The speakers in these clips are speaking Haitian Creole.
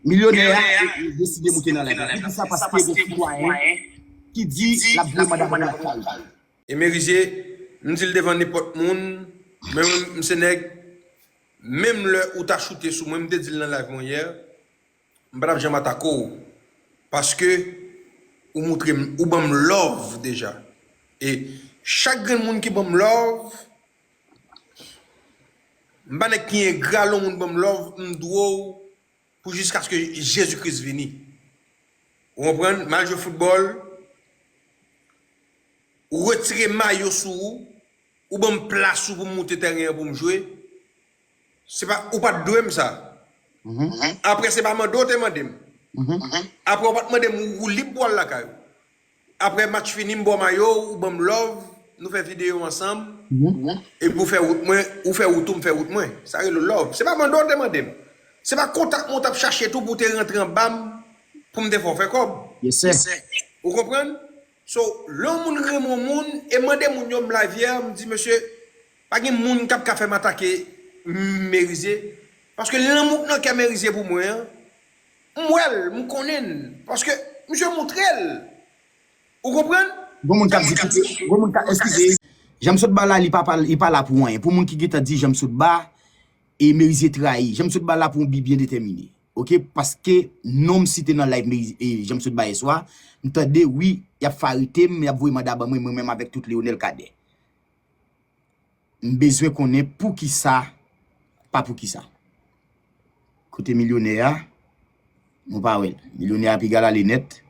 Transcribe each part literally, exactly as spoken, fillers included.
Milyonè a deside moute nan live la. Li di sa paske gen sitwayen ki di l ap voye manda pou lakay. E Merize, m di l devan nenpòt moun, men mwen, m se nèg, menm lè ou ta choute sou mwen, m te di l nan live mwen yè, m pa t ap janm atake w. Paske ou moutre m, ou ban m love deja. E chak grenn moun ki ban m love, m pa nèg ki engra, lè yon moun ban m love, m dwe w pou jiskaske Jezi Kris vini. Ou konprann? M al jwe foutbòl, ou retire mayo sou ou, ou ban m plas ou pou m moute tèren an pou m jwe. Se pa, ou pa t dwe m sa. Apre, se pa mande w te mande m. Apre, ou pa t mande m, ou, ou lib pou w al lakay ou. Apre match fini, m ba w mayo, ou ban m love, nou fè videyo ansanm. Epi ou fè wout mwen, ou fè wout ou, m fè wout mwen. Sa rele love. Se pa mande w te mande m. Se pa kontak mwen w t ap chache tou pou w te rantre anba m pou m te fè w fè kòb. Ou konprann? So, lè yon moun renmen yon moun, e mande moun yo m live yè, m di, mesye, pa gen moun k ap ka fè m atake Merize. Paske lanmou k nan kè Merize pou mwen an, m wè l, m konnen l. Paske misye moutre l. Ou konprann? Gon moun k ap di, gon moun k ap, eskize, Jan m sot ba la, li pa, pa, li pa la pou anyen. Pou moun ki gentan di Jan m sot ba, e Merize trayi. Jan m sot ba la pou yon bi byen detèmine. Oke? Paske non m site nan live Merize, e Jan m sot ba yè swa, m tande, wi, y ap fè arete m, y ap voye manda ban mwen, mwen menm avèk tout Leonel Cadet. M bezwen konnen poukisa, pa poukisa. Kote milyonè a? Nou pa wè l. Milyonè a piga l ale nèt.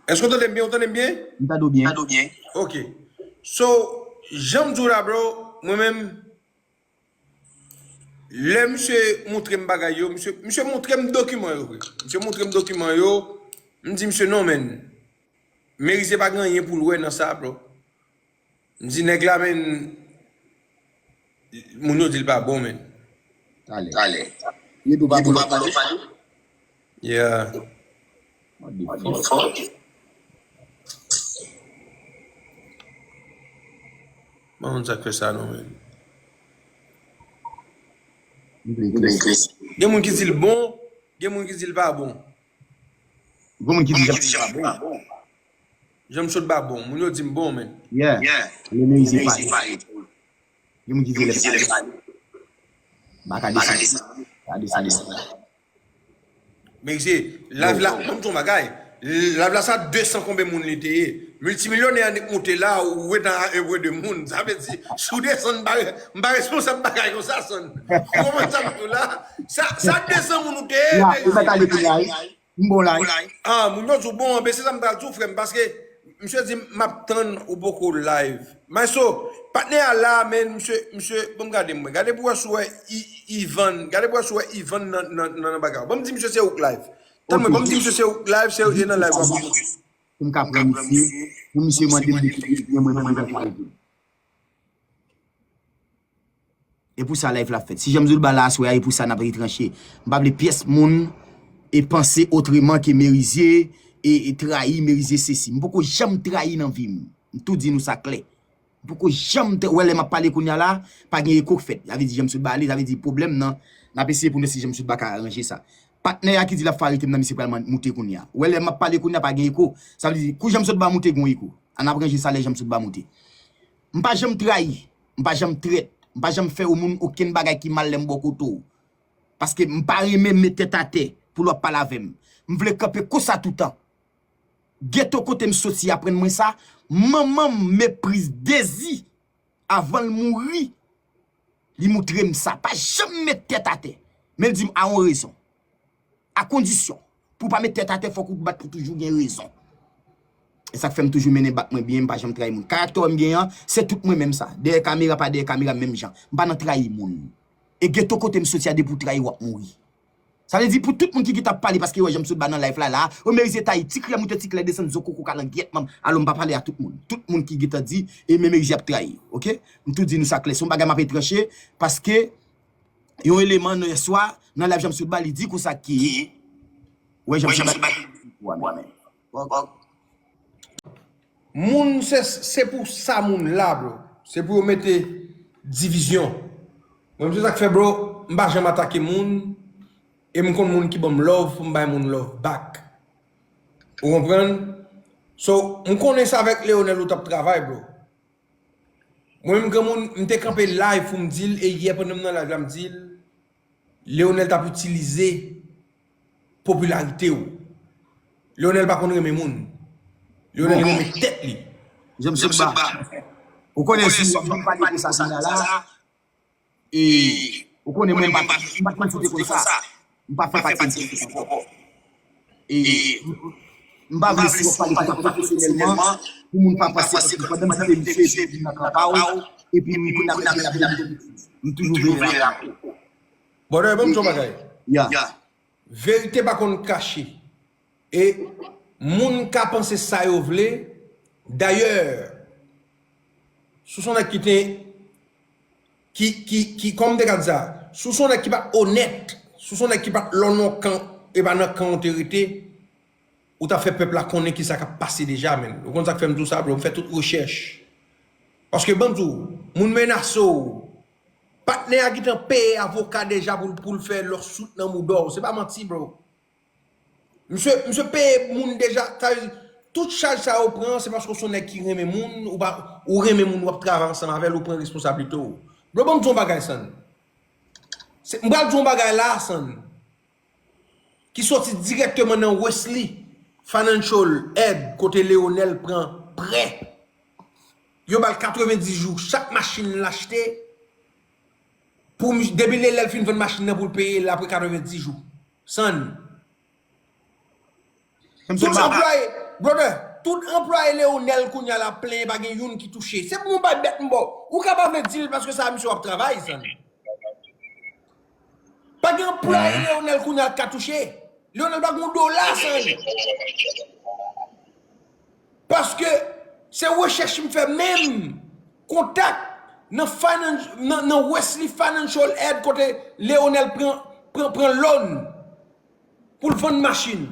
Èske w tande m byen? Ou tande m byen? M tande w byen. Oke. So, jan m di w la, bro, mwen menm, lè misye montre m bagay yo, misye, misye montre m dokiman yo, vre. Misye montre m dokiman yo, m di misye, non, men, Merize pa gen anyen pou l wè nan sa, bro. M di nèg la, men, moun yo di l pa bon, men. Talè. Talè. Li di w pa bon, li pale. Yeah. What the fuck? Mwen konn sa k fè sa, non, men. Gen moun ki di l bon, gen moun ki di l pa bon. Gen moun ki di Jan m sot ba bon. Jan m sot ba bon. Moun yo di m bon, men. Yeah. Lè Merize pale. Gen moun ki di lè pale. Baka desann. Baka desann. Merize, live la, ban m di w yon bagay. Live la, sa de san konbyen moun li te ye. Miltimilyonè annik moute la, ou ret an ebre de moun. Sa vle di, si w desann, m pa, m pa responsab bagay konsa, sann. Ou konprann sa m di w la? Sa, sa de san moun ou te ye, Merize. Ou mèt ale pi la, wi. M bon la, wi. Ah, moun yo di w bon, anben se sa m pral di w, frè m, paske misye di m ap tann ou poko live. Maestro, patnè a la, men misye, misye, ban m gade mwen. Gade pou wè si w wè I-, Ivan, gade pou wè si w wè Ivan nan, nan, nan, nan bagay. Ban m di misye se ou k live. Tann mwen, ban m di misye se ou k live, se e nan live w ap monte. Pou m ka pran misye, pou misye mande m de ki byen mwen menm mwen pral fè. E pou sa live la fèt. Si Jan m di w l ba la aswè a, e pou sa n ap retranche. M pa vle pyès moun e panse otreman ke Merize e, e trayi, Merize sesi. M poko janm trayi nan vi m. M tou di nou sa klè. M poko janm tra-, ou wè lè m ap pale kounye a la, pa gen eko k fèt. Sa vle di Jan m sot ba ale, sa vle di pwoblèm nan, n ap eseye pou n wè si Jan m sot ba ka aranje sa. Patnè a ki di l ap fè arete m nan, misye pral man-, moute kounye a. Ou wè lè m ap pale kounye a, pa gen eko. Sa vle di, kou Jan m sot ba moute, gen yon eko. Ann ap ranje sa lè Jan m sot ba moute. M pa janm trayi, m pa janm trèt, m pa janm fè yon moun okenn bagay ki mal lè m bò kote w. Paske m pa renmen met tèt atè pou lè w ap pale avè m. M vle kanpe konsa toutan. Geto kote m soti aprann mwen sa, manman m mepriz Dezi avan l mouri. Li moutre m sa. Pa janm met tèt atè. Men l di m a yon rezon. A kondisyon, pou w pa met tèt atè, fòk ou bat pou toujou gen rezon. E sa k fè m toujou mennen bak mwen byen, m pa janm trayi moun. Karaktè w wè m gen an, se tout mwen menm sa. Dèyè kamera, pa dèyè kamera, menm jan. M pa nan trayi moun. E geto kote m soti a, depi w trayi, w ap mouri. Sa vle di pou tout moun ki gentan ap pale, paske yo wè jan m sot ba nan live la, la, o Merize trayi, ti krè moute, ti krè desann, zo koko kalangyèt, manm. Alò, m pa pale a tout moun. Tout moun ki gentan di, e men Merize ap trayi, oke? M tou di nou sa klè. Se yon bagay m ape tranche, paske yon eleman nan yè swa, nan live Jan m sot ba, li di konsa ki, wè Jan m sot ba, moun se, se pou sa moun la, bro. Se pou yo mete divizyon. Mwen, se sa k fè, bro, m pa janm atake moun. E m konn moun ki ban m love pou m bay moun love back. Ou konprann? So, m konnen se avèk Leonel ou t ap travay, bro. Mwen menm granmoun, m te kanpe live pou m di l, e yè pandan m nan live la, m di l, Leonel t ap itilize popilarite w. Leonel pa konn renmen moun. Leonel renmen tèt li. Janm sot ba. Ou konnen si w ap pale konsa jounen la, e ou konnen mwen m pa t konn si w te konn sa. M pa fè pati de ekip ankò. E m pa vle si w ap pale konsa pwofesyonèlman, pou moun pa panse, paske pandan m kite misye, epi m nan kanpa w, epi m konn ap vin ap vin ap vin, m toujou vle raple. Brother, ban m di yon bagay. Ya. Verite pa konn kache. E moun ka panse sa yo vle. Dayè, si w se yon nèg ki te, ki, ki, ki, kòman m te ka di sa? Si w se yon nèg ki pa t onèt, si w se yon nèg ki pa t lòn nan kan, e pa nan kan w te rete, ou t ap fè pèp la konnen kisa k ap pase deja, menn. Ou konn sa k fè m di w sa, bro? M fè tout rechèch. Paske ban m di w, moun menase w, patnè a gentan peye avoka deja pou l, pou l fè lawsuit nan mouda w. Se pa manti, bro. Misye, misye peye moun deja, sa vle di, tout chaj sa yo pran, se paske w se yon nèg ki renmen moun, ou pa, ou renmen moun, w ap travay ansanm avè l, ou pran responsablite w. Bro, ban m di w yon bagay, San. Se, m pral di w yon bagay la, San, ki soti dirèkteman nan Wesley Financial Aid, kote Leonel pran prè. Yo ba l katrevenndis jou, chak machin l achte, pou mi-, depi lè, lè l fin vann machin nan pou l peye l apre katrevenndis jou. San. Tout anplwaye, brother, tout anplwaye Leonel kounye a la plenyen, pa gen youn ki touche. Se pou yon bay bèt m ba w. Ou ka pa vle di l paske sa misye w ap travay, San. Pa gen anplwaye Leonel kounye a k ka touche. Leonel pa gen yon dola, San. Paske se rechèch m fè menm, kontak nan, finan-, nan, nan Wesley Financial Aid kote Leonel pran, pran, pran loan pou l vann machin.